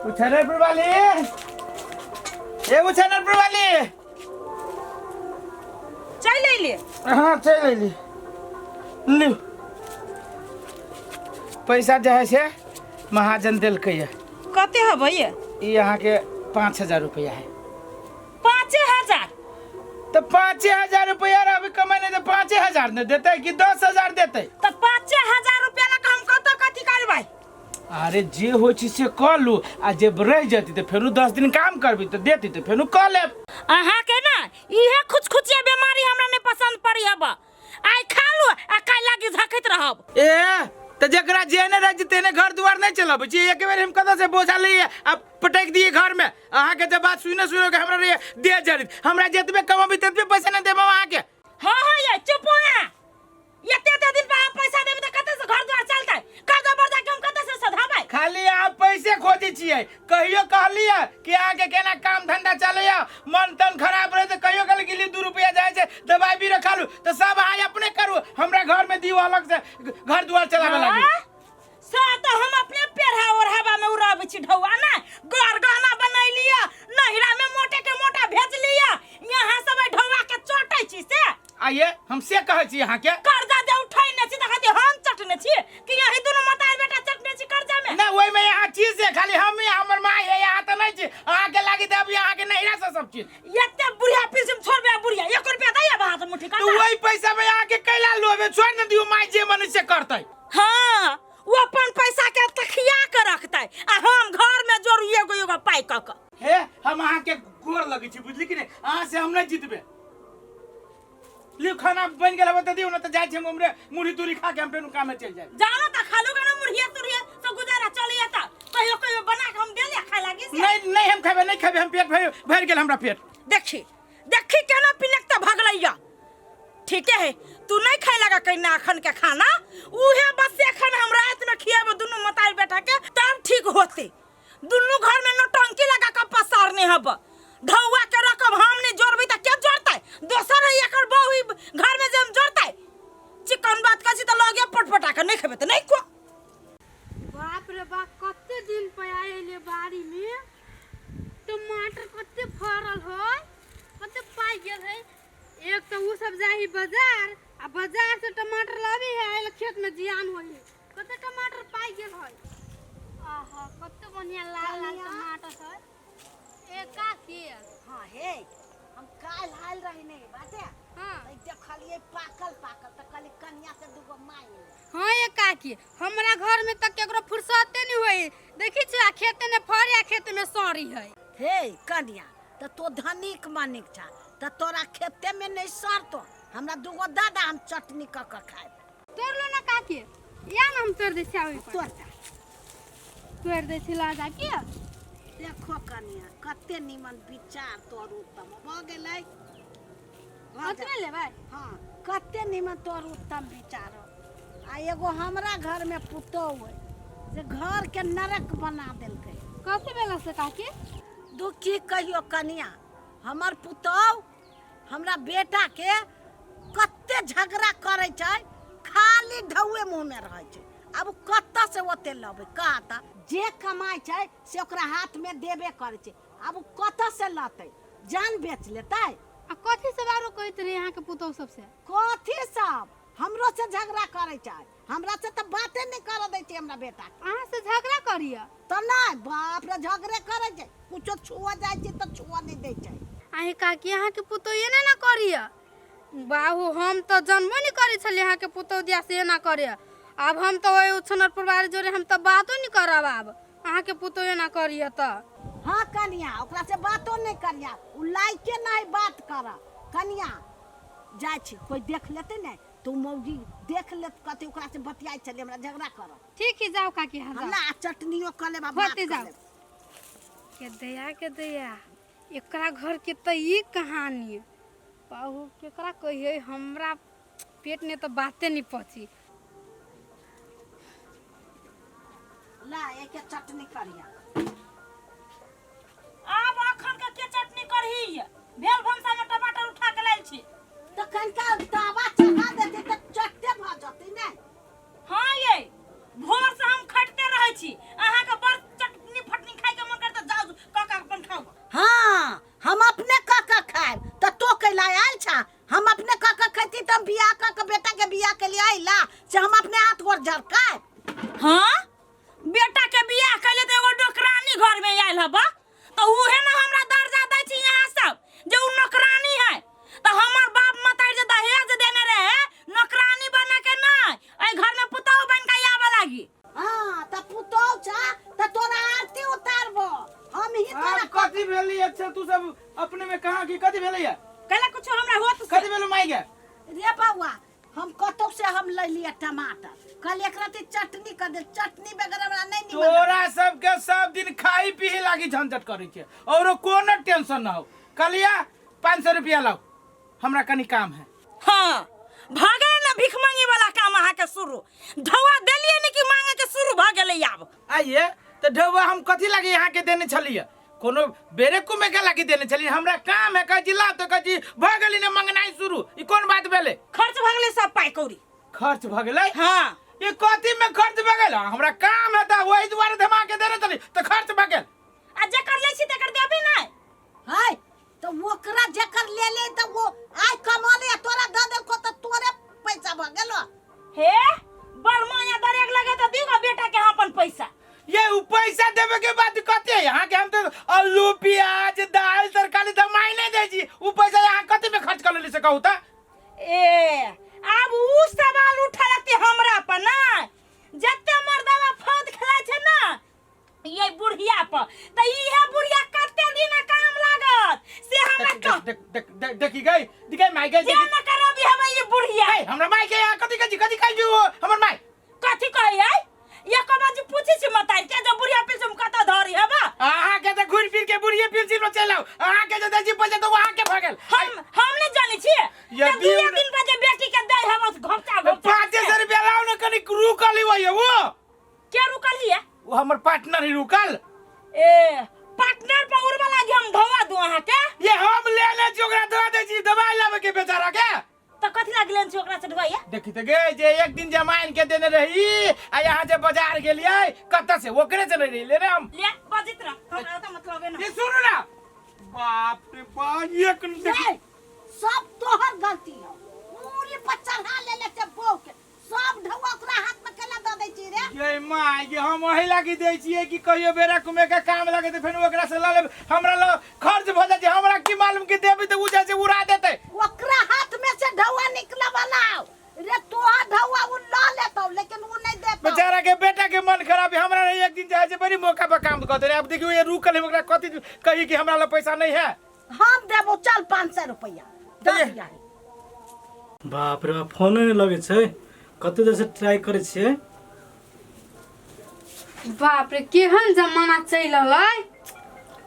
उछानरपुर वाली, ए उछानरपुर वाली। चलि अयली? हाँ, चलि अयली। लिउ, पैसा जे है से महाजन देलकै ये। कते हबै ये? ई अहाँके 5000 रुपया है। 5000? तऽ 5000 रुपया अभी कमेने तऽ 5000 ने देतै कि 10,000 देतै? तऽ 5000 रुपया लऽ कऽ हम कतऽ कथी करबै? अरे, जे होइ छै से कऽ लू, आ जे रहि जेतै तऽ फेरो 10 दिन काम करबै तऽ देतै, तऽ फेरो कऽ लेब। अहाँके ने इहे खुचखुचिया बेमारी हमरा नहि पसंद पड़ी हब। आइ खा लू आ काल्हि लागी झकैत रहब। ए, तऽ जकरा जेहने रहै छै तेहने घर दुआर नहि चलबै छी। एक बेर हम कतऽ से बोझा लैए आ पटकि दिए घरमे? अहाँके जे बात सुने सुने के हमरा रहैए देह जरित। हमरा जतबे कमाबी ततबे पैसा नहि देब हम अहाँके। हाँ हाँ, ये चुप हो यहाँ। एते एते दिन पर अहाँ पैसा देबै तऽ कतऽ से घर द्वार चलतै? कर्जा बर्जा के हम कतऽ से सधाबै? खाली अहाँ पैसे खोजै छियै। कहियो कहलियै कि अहाँके केना काम धंधा चलैया, मन तन खराब रहै तऽ कहियो कहली कि 2 रुपया जाइ छै, दवाइ भी रखा लू? तऽ सब अहाँ अपने करू, हमरा घरमे दियौ, अलग से घर दुआर चलाबे लागी। हाँ? से तऽ हम अपने पेढ़ा ओढ़ाबा में उड़ाबै छी ढौआ ने। घर गहना बनैलियै, नहिरा में मोटे के मोटा भेजलियै, यहाँ सब एहि ढौआ के चटै छी से। आइए, हम से कहै छी अहाँके? कर्जा जे उठैने छी तऽ खाली हम चटने छी कि यही दुनू मतार बेटा चटने छी कर्जा में? नहि, ओहिमे यहाँ छी से खाली हम ही, हमर माय है, यहाँ तऽ नहि छी। अहाँके लागी तऽ अभी अहाँके नहिरा से सब चीज। एते बुढ़िया पीछे छोड़बे बुढ़िया, 1 रुपया दैया हाथ मुट्ठी तऽ कर। वही पैसा में अहाँके कैला लोबे? छोड़ ने दियौ, माय जे मन से करतै। हाँ, वो अपन पैसा के तखिया के रखतै आ हम घर में जोड़ू एगो एगो पाई कऽ के। हे, हम अहाँके गोर लगै छी, बुझली कि नहि? अहाँ से हम नहि जीतबै। लियौ, खाना बनि गेल हबे तऽ दियौ ने, तऽ जाइ छी हम उम्हरे, मुरही तुरही खा के हम फेर कामे चलि जायब। जानो तऽ खालू गाना मुरहिया तुरहिया सब गुजारा चलिए, तऽ कहियो कहियो बना के हम देले खाय लागी से। नहीं नहीं, हम खेबै नहि खेबै हम। पेट भरि भरि गेल हमरा पेट। देखी देखी, केना पिनक तऽ भगलैया। ठीके है, तू नहीं खाए लगा कहीं अखन के खाना, उहे बस एखन हम रात में खियाबो दुनू मताई बेटा के, तब ठीक होते। दुनू घर में नौटंकी लगा के पसारने हब। ढौआ के रकम हम नहीं जोड़बै तऽ के जोड़तै? दोसर है एकर बहु ई घर में जे हम जोड़तै? चिकन बात कहै छी तऽ लगे पटपटा के, नहीं खेबै तऽ नहीं खो। बाप रे बाप, कते दिन पे आयल बाड़ी में, टमाटर कते फड़ल है, कते पाकि गेल है। एक तो उ सब जाही बाजार आ बाजार से टमाटर लाबी है, आयल खेत में जियान होई है। कते टमाटर पाकि गेल है। आहा, कते बढ़िया लाल लाल टमाटर है। ए काकी। हाँ हे, हम काल्हि आयल रही ने बाटे। हाँ। तऽ देखलियै पाकल पाकल, तऽ कहली कनिया से दूगो मांगि ले। हाँ ये काकी, हमरा घर में तक केकरो फुर्सते नहीं होई। देखी छी आ खेते में फड़े आ खेते में सड़ी है। हे कनिया, तऽ तो धनिक मनिक छा, तऽ तोरा खेते में नहीं सड़तो? हमरा दूगो दऽ दे, हम चटनी कऽ कऽ खायब। तोड़ लो ना काकी, या ना हम तोड़ दै छी, आबै पर। तोड़ दे। तोड़ दै छी, ला जा के। देखो कनिया, कते निमन विचार तोर उत्तम भऽ गेलै, भऽ ओतने लेबै? हाँ, कते निमन तोर उत्तम विचार हौ। आ एगो हमरा घर में पुतोहु है से घर के नरक बना देलकै। कथी भेला से काकी? दुख की कहियो कनिया, हमर पुतोहु हमरा बेटा के कते झगड़ा करै छै, खाली ढौए मुँह में रहै छै। आब कतऽ से ओते लबै कह तऽ? जे कमाइ छै से ओकरा हाथ में देबे करै छै। आब ओ कतऽ से लतै? जान बेच लेतै? आ कथी सब आरो कहैत रहे अहाँके पुतोहु सबसे? कथी सब, हमरो से झगड़ा करै छै। हमरा से तऽ बाते नहि करऽ दै छै हमरा बेटा के। अहाँ से झगड़ा करिय? तऽ नहि, बाप रे, झगड़े करै छै। कुछो छुअ जाइ छै तऽ छुअ नहि दै छै। अहीं काकी, अहाँके पुतोहु एना ना करिय। बाहु, हम तऽ जानबो नहि करै छलियै अहाँके पुतोहु दिया से एना करैया। आब हम तऽ ओहि उछनर परिवार जोरे हम तऽ बातो नहि करब आब, अहाँके पुतोहु एना करिय तऽ। हाँ कनिया, ओकरा से बातो नहि करिया, ओ लायके नहि बात कर। कनिया, जाइ छी, कोई देख लेतै ने तो मौगी देख लेत, कहते ओकरा से बतियाइ छलियै, हमरा झगड़ा कर। ठीक है, जाओ काकी। हाँ, जाओ। हमरा आ चटनियो कऽ लेब आ भात होते कऽ जाओ। लेब। के दया के दया, एकरा घर के तऽ ई कहानी। बाहु, केकरा कहियै, हमरा पेट ने तऽ बाते नहीं पची। ला, एके चटनी करिया। आब अखन के के चटनी करही? भेल भनसा में टमाटर उठा के लायल छी। तऽ कनिका तावा चढ़ा देतै तऽ चट्टे भऽ जतै ने। हाँ ये, भोर से हम खटते रहै छी, अहाँ के बड़ चटनी फटनी खाय के मन हबा तो उहे ना हमरा दर्जा दै छी यहाँ सब जे उ नौकरानी है। तो हमर बाप मतारी जे दहेज देने रहे नौकरानी बना के नहीं, एहि घर में पुतहु बन के आवे लागी। हाँ त पुतहु छा त तोरा आरती उतारबो हम ही तोरा। आब कथी भेलै? अच्छा तू सब अपने में कहाँ की कथी भेलै? कहला कुछ हमरा होत से। कथी भेलै माई के? रे बौआ, हम कतौ से हम ले लिया टमाटर, कल एक राती चटनी कर दे, चटनी बगैर हमरा नहीं निमन। तोरा सबके सब दिन खाई पी लागी झंझट करै छै औरो कोनो टेंशन न हो। कलिया 500 रुपया लाओ, हमरा कनी काम है। हाँ भऽ गेलै ने भीख मांगे वाला काम अहाँके शुरू, ढौआ देलियै ने कि मांगे के शुरू भऽ गेलै आब। आइए तऽ ढौआ हम कथी लागी यहाँ के देने छलियै? कोनो बेरे कुमे के लागी देने छलियै? हमरा काम है कहै छी लाओ तऽ कहै छी भऽ गेलै ने मंगनाइ शुरू, ई कोन बात भेलै? खर्च भऽ गेलै सब पाइ कौड़ी। खर्च भऽ गेलै? हाँ। ई कथी में खर्च भऽ गेल? हमरा काम है तऽ ओहि दुआरे धमा के देने छलियै तऽ खर्च भऽ गेल। आ जेकर लै छी तेकर देबी नहि। हाय तो ओकरा जेकर ले ले तो वो आइ कमा ले तोरा दऽ देलको तऽ तोरे पैसा भऽ गेलो। हे बड़ माया दरेग लगे तऽ दिगो बेटा के अपन पैसा। ये उ पैसा देवे के बात कते है? यहाँ के हम तो आलू प्याज दाल तरकारी तऽ मायने दै छी, उ पैसा यहाँ कते में खर्च कर लेली से कहू तऽ? ए आब उ सवाल उठा लगते हमरा पर ना, जते मर्दवा फौज खेलाय छै ना ये बुढ़िया पर, तऽ इहे बुढ़िया कते दिन काम लागत से हमरा देख कह। देख देख देख देखी गई दिखै माई गई। जे न करबी हम ये बुढ़िया। ए, हमरा माई के यहाँ कथी कथी कथी कहै छी ओ हमर माई? कथी कहै है? एको बार पूछै छी मतारी के जे बुढ़िया पिलसिम कतऽ धरी हेबा? अहाँ के तऽ घुरि फिर के बुढ़िये पिलसिम में चलि आउ, अहाँ के जे दै छी पैसा तऽ अहाँ के भऽ गेल। हम नहि जानै छियै। ये जे दुए दियौ ने। दिन पर जे बेटी के दै हेबा से घोपचा घोपचा। 500 रुपया लाउ ने, कनी रुकल ही वही वो। के रुकल हियै? वो हमर पार्टनर ही रुकल। ए पार्टनर पर उड़बा लागी हम धोआ दू अहाँ के? ये हम लेने छी ओकरा धोआ दै छी दवाई लाबे के बेचारा के। तऽ कथी लागी लेने छी ओकरा से ढोआइया? देखी तऽ गे जे एक दिन जमाइन के देने रही आ यहाँ जे बाजार गेलियै कतऽ से ओकरे से नहीं रही लेने हम। ले बजित रह, हमरा ओतऽ मतलब ना। ये सुनू ना, बाप रे बाप एक ए, सब तोहर गलती हो, पूरी पर चढ़ा लेले छै बहू के, सब ढौआ ओकरा हाथ में केला दऽ दै छी रे। ये माय ये हम ओही लागी दै छियै कि कहियो बेरा कुमे के काम लगे तऽ फेर ओकरा से लऽ लेब, हमरा लग खर्च भऽ जाइ छै, हमरा की मालूम कि देबै तऽ उ जाइ छै उड़ा देतै। ओकरा हाथ में से ढौआ निकले वाला हौ रे, तोहर ढौआ उ लऽ लेतौ लेकिन उ नहीं देतौ। बेचारा के बेटा के मन खराब है, हमरा एक दिन जाइ छै बड़ी मौका पर काम कऽ देने। अब देखियौ ये रुकल है, ओकरा कथी कही कि हमरा लग पैसा नहीं है? हम देबो चल 500 रुपया दऽ दिया। बाप रे बाप फोनो नहि लगै छै, कते देर से ट्राई करै छियै। बाप रे केहन जमाना चलि रहलै।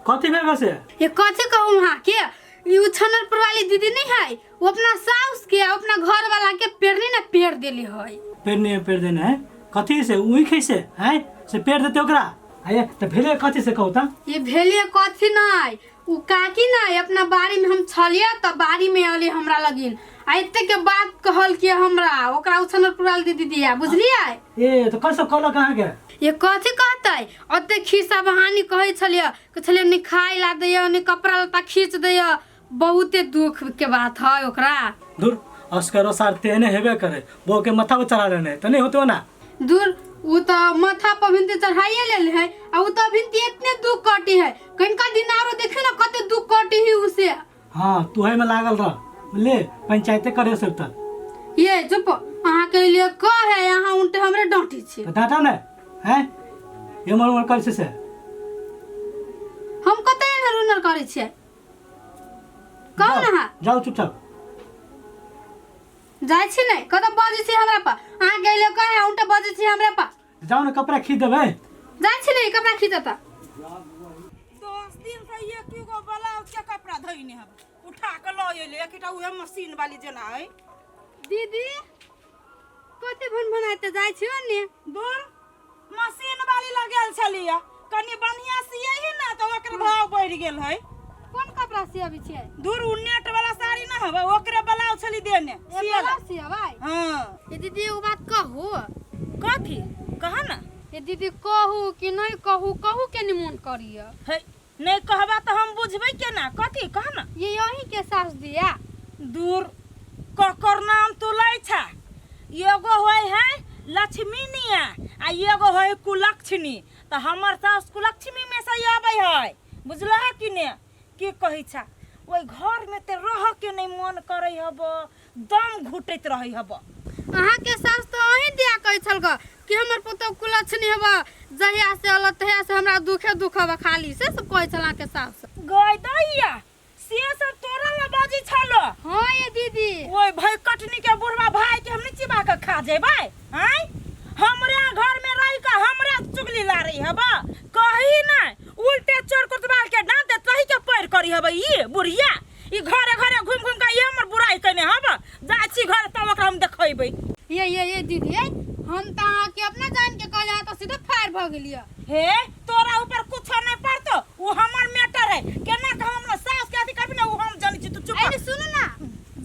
कथी भेल से? ये कथी कहू अहाँ के, ई उछनर पर वाली दीदी नहीं है, वो अपना साउस के आ अपना घर वाला के पेड़नी ने पेड़ देली है। पेड़नी पेड़ देने है कथी से? उही खै से है से पेड़ देते ओकरा। आये तऽ भेलै कथी से कहू तऽ? ये भेलिए कथी नहीं, उ काकी नहीं अपना बाड़ी में हम छलिए तऽ बाड़ी में अली हमरा लगिन आ एते के बात कहल के हमरा ओकरा उछनर पुराल दीदी दिया, बुझलिए? ए तऽ कैसे कहलक अहाँके? ये कथी कहतै, ओते खिस्सा बहानी कहै छलिए, कहै छलिए नहि खाय ला दैय नहि कपड़ा लत्ता खींच दैय, बहुते दुख के बात है ओकरा। दूर असकरो सार तेहने हेबे करे, बहू के माथा पर चढ़ा लेने तऽ नहीं होतो ना। दूर उ तऽ माथा पर भिनती चढ़ाइए लेल है आ उ तऽ भिनती इतने दुख कटी है, कनिका दिन आरो देखियो ना कते दुख कटी है उसे। हाँ तू है में लागल रह, ले पंचायते करे सब तक। ये चुप, अहाँ के लिए कह है अहाँ उनटे हमरे डांटी छी। तऽ डांटा ने हैं ये मर मर करे से? हम कते एहन हुनर करै छियै कहू ना। अहाँ जाओ चुपचाप। जाइ छी नहि कतऽ बजै छी हमरा पर, अहाँ के लिए कहे उनटे बजै छी हमरा पर। जाओ ना कपड़ा खींच देबै। जाइ छी नहि कपड़ा खींचता। 10 दिन से एक गो ब्लाउज के कपड़ा धोइने हब, उठा के लऽ एलै एकटा उहे मशीन वाली जेना है। दीदी कथी भन भनाइते जाइ छी ने? दूर मशीन वाली लगेल छलियै, कनि बढ़िया सियै ही ना तऽ ओकर भाव बढ़ि गेल है। कोन कपड़ा सियाबै छियै? दूर उ नेट वाला साड़ी ना हवे ओकरे ब्लाउज छली देने सियै ला। सियाबै? हाँ। ए दीदी एगो बात कहू? कथी कह ना। ए दीदी कहू कि नहीं कहू, कहू के नहीं मन करिय? हे नहीं कहबा तऽ हम बुझबै केना, कथी कह ना। ये यही के सास दिया। दूर ककर नाम तू लै छा, एगो होय है लक्ष्मीनिया आ एगो होय कुलक्षणी, त तऽ हमर साउस कुलक्ष्मी में से आबै है, बुझलह कि ने? के कहै छा, ओहि घर में तऽ रह के नहीं मन करै हब, दम घुटैत रहै हब। अहाँके सास तऽ अहीं दिया कहै छल ग कि हमर पुतोह कुलक्षणी हेब, जहिया से अलत तहिया से हमरा दुखे दुख हब खाली, से सब कहै छल अहाँके सास। गय दैया, से सब तोरा ला बाजै छलो? हाँ ये दीदी। ओहि भाई कटनी के बुढ़वा भाई के हम नहीं चिबा के खा जेबै? आँय, हमरे घर में रह के हमरे चुगली ला रही हब? कही ना उल्टे चोर कुतबाल के डांट दे तही के पैर करी हब। ई बुढ़िया ई घरे घरे घूम घूम के ई हमर बुराई कने हब। जाइ छी घर तब ओकरा हम देखैबै। ये दीदी, ये हम तऽ अहाँके अपना जान के कहले, अहाँ तऽ सीधे फायर भऽ गेलियै। हे, तोरा ऊपर कुछो नहीं पड़तो, वो हमर मैटर है। केना के हम अपना सास के अथी करबी ना, वो हम जानै छी। तू चुप अरे सुनू ना,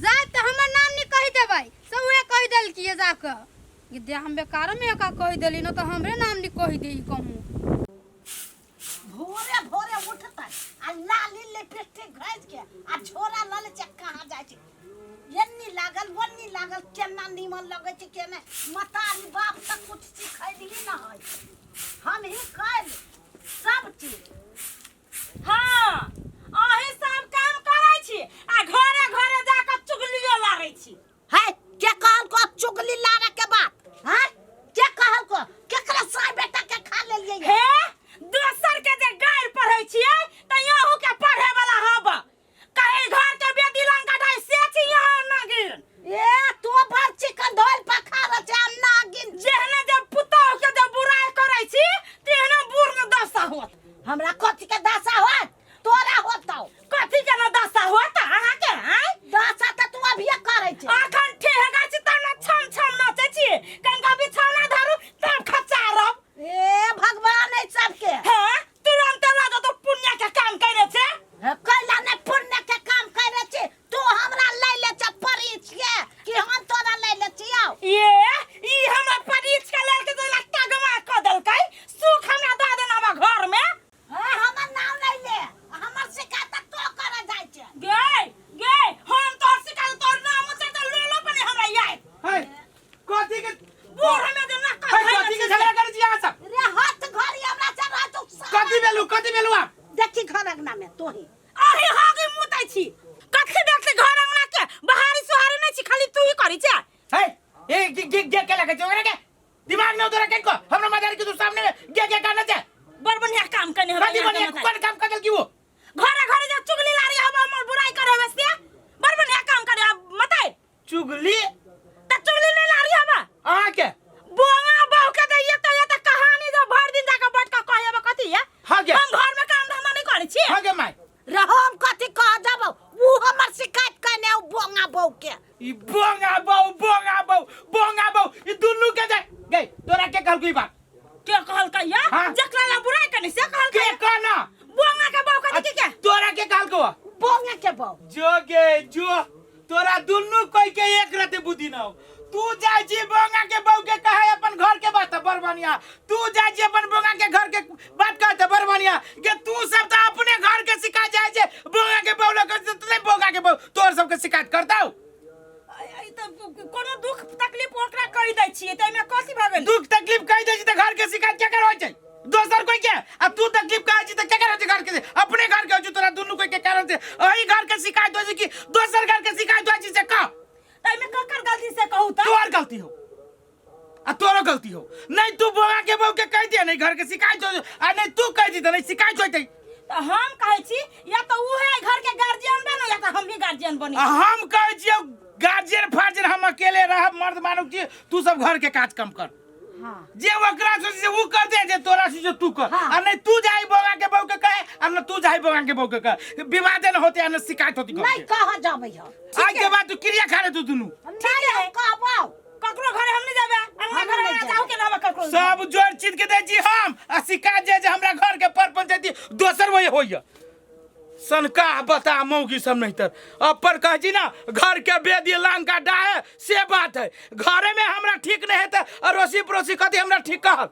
जाय तऽ हमर नाम नहीं कहि देबै, सब उहे कहि देलकियै जाकऽ। ये दे हम बेकार में एका कहि देली न तऽ हमरे नाम नहीं कहि दे कहूँ। भोरे भोरे उठतै आ लाली लिपस्टिक घसि के आ झोरा लऽ लै छै, कहाँ जाइ छै? एन्नी लागल ओन्नी लागल, केना नीमन लगै छै केना। मतारी बाप तऽ कुछ सिखैली न है, हम ही कैल सब चीज। हाँ, अहीं सब काम करै छी आ घरे घरे जाकऽ चुगलियो लारै छी। है, के कहल को चुगली लारे के बात? हैं, के कहल को? केकरा साय बेटा के खा लेलिए? हे, दोसर के जे गारि पढ़ै छियै तऽ अहूँ के पढ़े वाला हब। कहे घर के बेटी लंका ढाई से छी यहाँ नागिन। ए, तो भर चिकन धोल पखार छै हम नागिन। जेहने जे पुतोह के जे बुराई करै छी तेहने बूढ़ में दशा होत। हमरा कथी के दशा होत? तोरा होतौ। कथी के न दशा होत अहाँ के? आँय, दशा तऽ तू अभिये करै छै। अखन ठेहगा छी तब न छम छम नचै छी, कनका बिछौना धरू तब खचारब। ए भगवान, एहि सबके। हाँ, तुरंत लऽ तो पुण्य के काम करे छै। हे, कैला ने पुण्य के काम करे छी? तू हमरा लै ले छ परीछ के कि हम तोरा लै ले छियौ? ये ई हमरा परीछ के लेल के जेना तगमा क देलकै, सुख हमरा दऽ देना बा घर में। हे, हमर नाम लै ले, हमर शिकायत तो करे जाइ छै। गे गे, हम तोहर शिकायत तोहर नाम छै तऽ लोलो पने हमरा याद। है, कथी के बूढ़ में जे नक्का है, कथी के झगड़ा करै छी अहाँ सब? रे हाथ घड़ी हमरा से रह तू। कथी भेलू? कथी भेलू आप? देखी घर अंगना में तोही। अरे हागे मुतै छी, कथी देखली घर अंगना के? बहारी सुहारी नहीं छी, खाली तू ही करी छे। है, ए गे गे गे के लगे छै ओकरा के दिमाग न उधर के को हमरा मदारी के तू सामने में गे गे करना छै। बड़ बढ़िया काम कने हबे। कथी बढ़िया? कोन काम कर की वो? घरे घरे जा चुगली लारी हबे, हमर बुराई करे हबे, से बड़ बढ़िया काम करे अब मताई। चुगली? त चुगली नहीं लारी हबे अहाँ के? बोंगा बहु के दैया त ये त कहानी जो भर दिन जाके बैठ के कहे हबे कथी है? हाँ गे। हम घर में काम धंधा नहीं करे छी। हाँ गे माय। रे हम कथी कह जाबो, ऊ हमर शिकायत कने ऊ बोंगा बहू के। ई बोंगा बहू, बोंगा बहू, बोंगा बहू, ई दुनू के जाय गई। तोरा के कहलको ई बात? के कहलकै या? हाँ। जकरा ला बुराई कने से कहलकै। के कहना? बोंगा के बहू कथी के? तोरा के कहलको? बोंगा के बहू। जो गे जो, तोरा दुनू कोई के एक रते बुद्धि न हो। तू जाय छी बोंगा के बहू के कहे अपन घर के बात बड़ बढ़िया, तू जाय छी अपन बोंगा के घर के बात कहे त बड़ बढ़िया। के तू सब त अपने घर के शिकायत जाय छे बोंगा के बहू लग त नहीं, बोंगा के बहू तोर सब के शिकायत करतौ। ई त कोनो दुख तकलीफ ओकरा कहि दै छियै त एमे कथी भऽ गेल? दुख तकलीफ कहि दै छी त घर के शिकायत केकर होइ छै? दोसर कोई के। आ तू तकलीफ कहै छी त केकर होइ छै घर के? अपने घर के होइ छै। तोरा दुनू कोई के कारण से एही घर के शिकायत होइ छै कि दोसर घर के शिकायत होइ छै से कह। त एमे ककर गलती से कहू त? तोहर गलती हो आ तोरो गलती हो। नहीं तू बोंगा के बहू के कह दिया नहीं घर के शिकायत हो, आ नहीं तू कह दी त नहीं शिकायत होतै। त हम कहै छी या त उहे घर के गार्जियन बनो या त हम ही गार्जियन बनी। आ हम कहै छियौ गार्जियन फार्जियन हम अकेले रहब, मर्द मानुख छी, तू सब घर के काज कम कर। हाँ। जे ओकरा सोचे से ऊ कर दे, जे तोरा सोचे तू कर। हाँ। आ नहीं तू जाई बोंगा के बहू के कहे आ न तू जाई बोंगा के बहू के कहे, विवाद न होते आ न शिकायत होती घर नहीं के। कह जाबै हम। आज के बाद तू क्रिया खा ले तू दुनू। नहीं हम कहबौ। ककरो घरे हम नहीं जाबे, अंगना हम घरे नहीं ना जाबे। जाऊ के ना ककरो। सब जोड़ चीज के दै छी हम आ शिकायत जे जे हमरा घर के पर पंचायती दोसर वही होइया। सनका बता मौगी सब नहीं तर अपन कह छी ना घर के बेदी लंका डाहे से बात है। घरे में हमरा ठीक नहीं है त अड़ोसी पड़ोसी कथी हमरा ठीक कहत?